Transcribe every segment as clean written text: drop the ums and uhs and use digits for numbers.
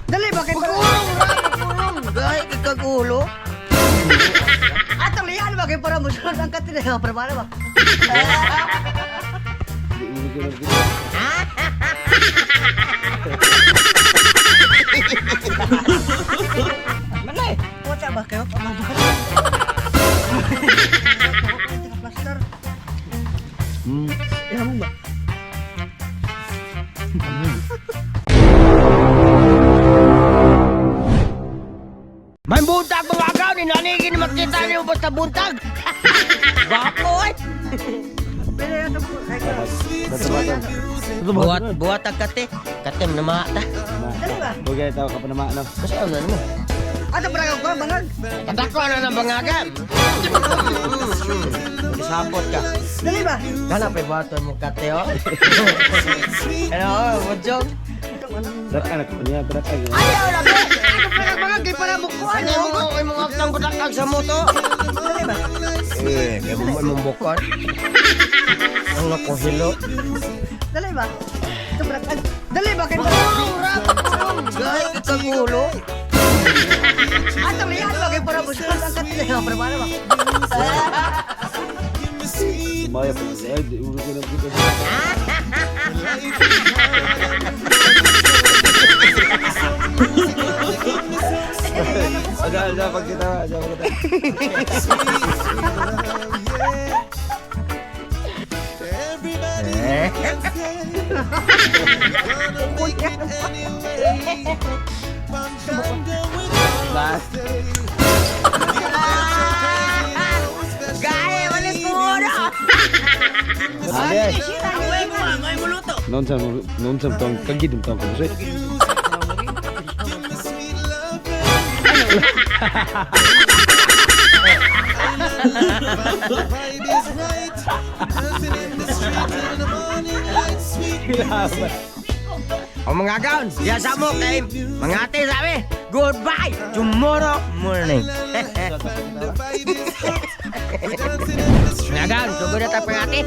Dali ba kay Pagkurong ra, pagkurong. Gahi kay kag ulo. Atong liyan ba kay para musulod ang katin para para ba? Di mo gina gina. Manay. Puta ba kayo? Plaster. Ya mo ba? May buntag mga agaw ni nanigin makita niyo basta buntag. Gwapo eh. Pero yan mo kay Buhat buhat ang kate. Kate na ta. Dali ba? Bugay tao ka pa naman ano. Kasi ano na mo? Ato para ko bangag. Kadako na ng bangagan. Isapot ka. Dali ba? Kana pa buhaton mo kate oh. Ano, budyong. Dak anak niya, dak ay. Ayaw na ba? Ato para bangag kay para mo ko Ano mo ko imong aktang budakag sa moto? Dali ba? Eh, kay mo imong bukon. Ang nako hilo. Dali ba? Ito para dali ba kay para Pagkurong ra, pagkurong. Gahi kay kag ulo. Atong liyan ba kay para musulod ang katin para para ba? Maya pa siya, di mo gina gina. Ada ada pagkita, ada pagkita. Eh. Bas. Gahe, walis ko muna. Ade. Non sa non sa tong kagid tong ko siya. O mga gaon, diya sa mo kay mga ate sabi, goodbye tomorrow morning. Mga gaon, sugod na tayo pang ate.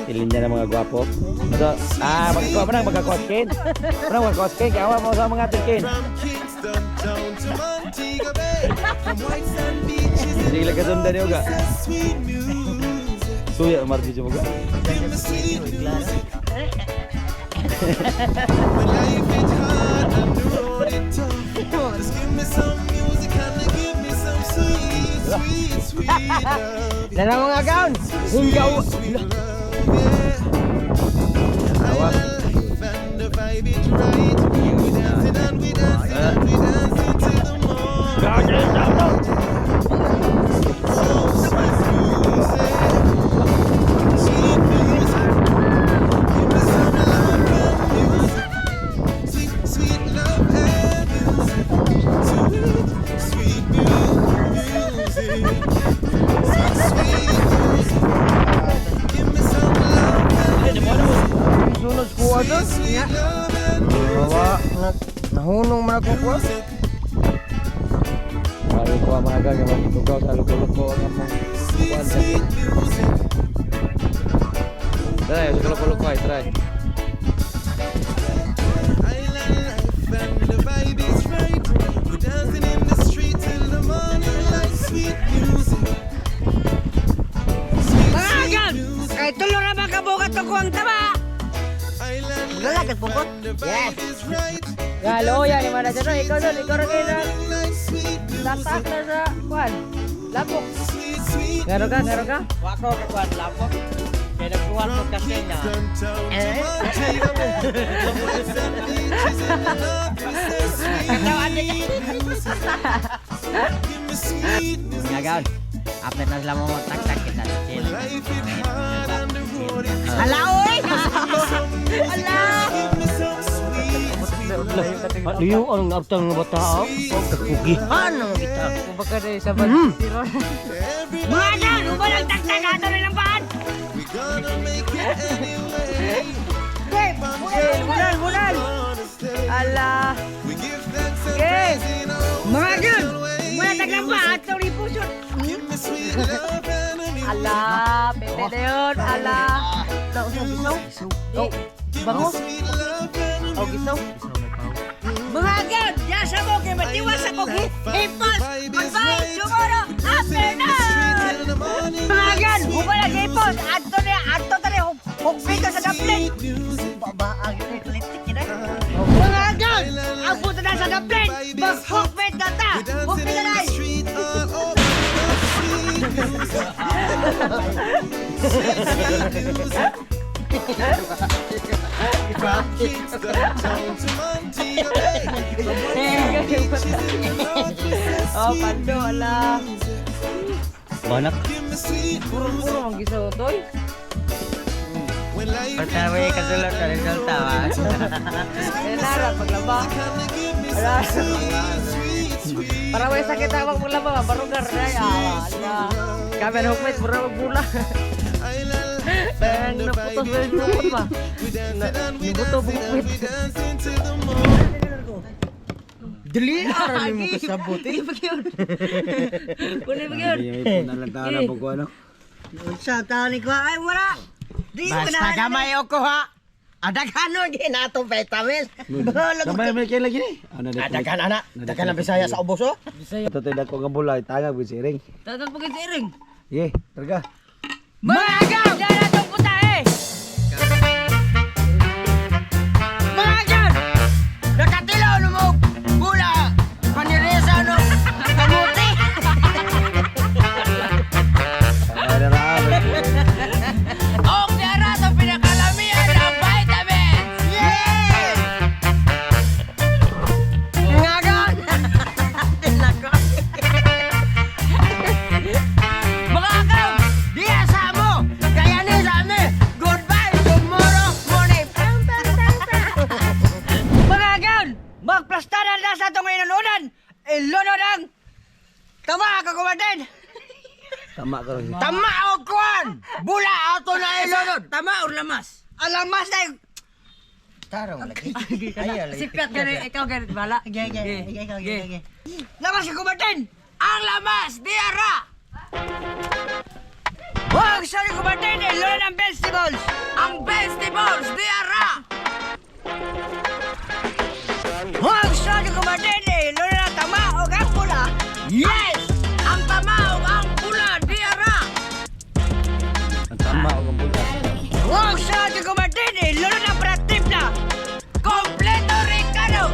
Ilin niya ng mga gwapo. So, magkakuha pa nang magkakuha skin. Parang magkakuha skin, kaya mo sa mga atin skin. Hindi lang kasundan niyo ga. Suya, marji mo ga. Dala mga gaon, hinggaw. Sunod kuha doon. Bawa, nahunong man ako kuha. Bago ko ang mga gaga, magtugaw sa loko-loko ang among kuwan sa. Try, sa loko-loko ay, try. Mga gaon, kay tulo ra ba kabukat ko ang taba. Galagat po ko. Yes. Galo yan, ni mana dyan. Ikaw doon, ikaw rin na. Tatak na sa, kwan. Lapok. Ngaro ka, ngaro ka. Wako ka kuha lapok. Kaya nagkuha ko kasi na. Eh? Katawan niya. Mga gaon, after na sila mo magtaktak kita sa chill. Hala oy. Hala. Liyo ang naabtang nga bata oh. Kakugihan ang kita. Kumbaga na sa bag. Mga gaon, uban ang taktak ato nilang paan. Bunal, bunal, bunal. Ala. Okay. Mga gaon, wala taglang pa ato ni pusod. Ala, pwede na yun. Ala. Daw sa gisaw. Oh, bango. Oh, gisaw. Mga agaw, yasa mo kay matiwas ako hipos. Goodbye, tomorrow afternoon. Mga agaw, hubala hipos. Adto ni adto tani hugpito sa daplin. Babaag ni klitik kina. Mga agaw, ang puto na sa daplin. Maghugpit na ta. Hugpit na na. Oh, pando ala. Banak. Puro-puro mang gisa toy. Basta may kasulot na resulta ba? Nara paglaba. Ala. Para may sakit awang maglaba, barugar na ya. Ala. Kami hukmit mura magbula. Nang naputos na yung lukot ba? Nabuto bukit. Dili ara nimo kasabot. Hindi pa yun. Kunin pa yun. May punan lang tao na buko ano. Sa tani ko ay wala. Di ko Basta gamay ako ha. Adaghanon gi nato vitamins. Gamay may kay lagi ni. Ano na Adaghan ana, daghan ang Bisaya sa ubos oh. Ito tayo dako nga bulay, tagag with siring. Tatag pagin sa iring. Ye, targa. Mga agaw, diyan na itong puta eh. Mga agaw! Nakatilaw no mo gula paniresa no kamuti. Ay, na Og diara sa pinakalamian ang vitamins. Yeah! Mga agaw! Tinako. Mga agaw! Diya sa mo! Kaya ni sa amin! Goodbye tomorrow morning! Mga agaw, magplastaran na sa itong inununan. Ilunod ang tama kakumatin. Tama ka ron. Tama o kuan! Bula ato na ilunod! Tama or lamas? Alamas na yung Tarong lagi. Ay, lagi. Sikat gani, ikaw gani bala. Ge, ge, ge, ge, ge, ge. lamas kakumatin. Ang lamas diara. Huwag sa kumatin, ilunod ang vegetables. Ang vegetables diara. Huwag sa kumatin, ilunod ang tama o ang pula. Yes! Ang tama ug ang pula diara. Ang tama o ang bulay. Huwag sa kumatin, ilunod ang pratipla. Kompleto Ricardo.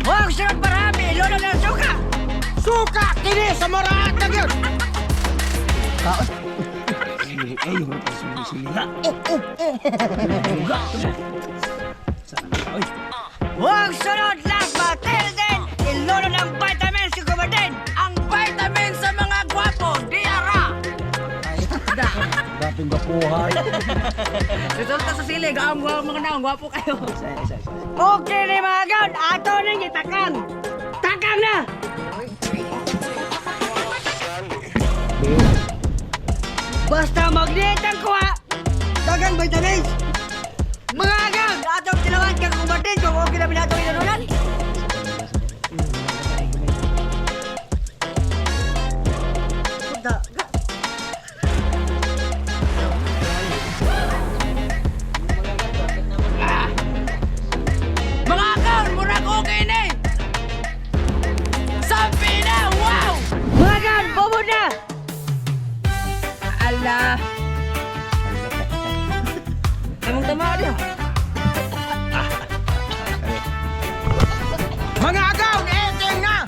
Huwag sa parami, ilunod ang suka. Suka kini sa maraat na gyud. Ay, yung sila. Huwag sunod last matilden, ilunod ang vitamins kumatin. Ang vitamins sa mga gwapo diara. Dating gapuhay. Resulta sa sili, gaam gwapo mga naong gwapo kayo. Isa, isa, isa. Okay ni mga gaon, ato ning itakang. Takang na! Basta magnet ang kuha, dagang vitamins. Mga gaon, atong tilawan kang kumatin kung okay na binatong inununan. Mga kaon, murag okay ni. Sampi na, wow! Mga gaon, bobo na! Ala. Emang tama dia. Mga agaw, eting na!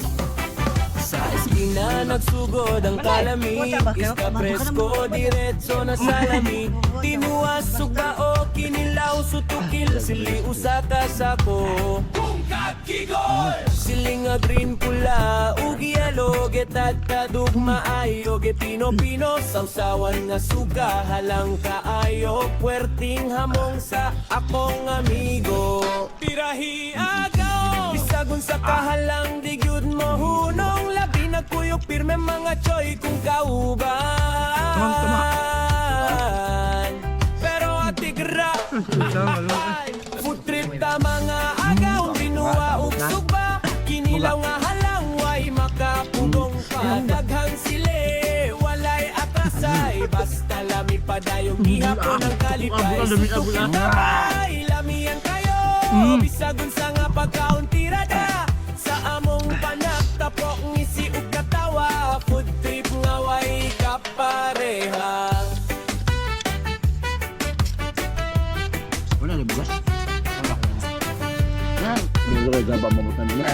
Sa eskina nagsugod ang kalami. Iska presko, diretso na salami. Tinuas, sugba o kinilaw. Sutukil, sili usa ka sako. Siling nga green pula ug yellow. Getadtad ug maayo. Gepino-pino, sausawan nga suga. Halang kaayo, puwerting hamong sa akong amigo. Pirahi agaw. Bisagon sa kahalang di gyud mo hunong. Labi na kuyog pirme mga choy kung kauban. Pero atigra. Food trip ta mga agaw. Binuwa ug suba. Kinilaw nga halang way makapugong pa. Daghang sili, walay atrasay. Basta lami padayong gihapon ang kalipay. Ay, lamian kayo. Bisag unsa nga pagkaon tirada. Sa among panagtapok ngisi ug katawa. Food trip nga way kapareha. Wala na bugas. Dili gaba mabutan nila.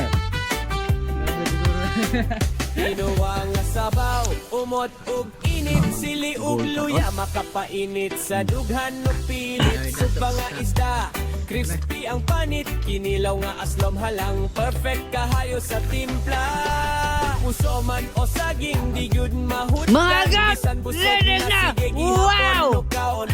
Ginawa nga sabaw, umot ug init, sili ug luya, makapainit sa dughan ug pilit, sugba nga isda, crispy ang panit, kinilaw nga aslom halang, perfect kahayo sa timpla. Puso man o saging, di gyud mahutdan, Mga gag, bisan busog linig na! sige, gihapon Wow! o kaon.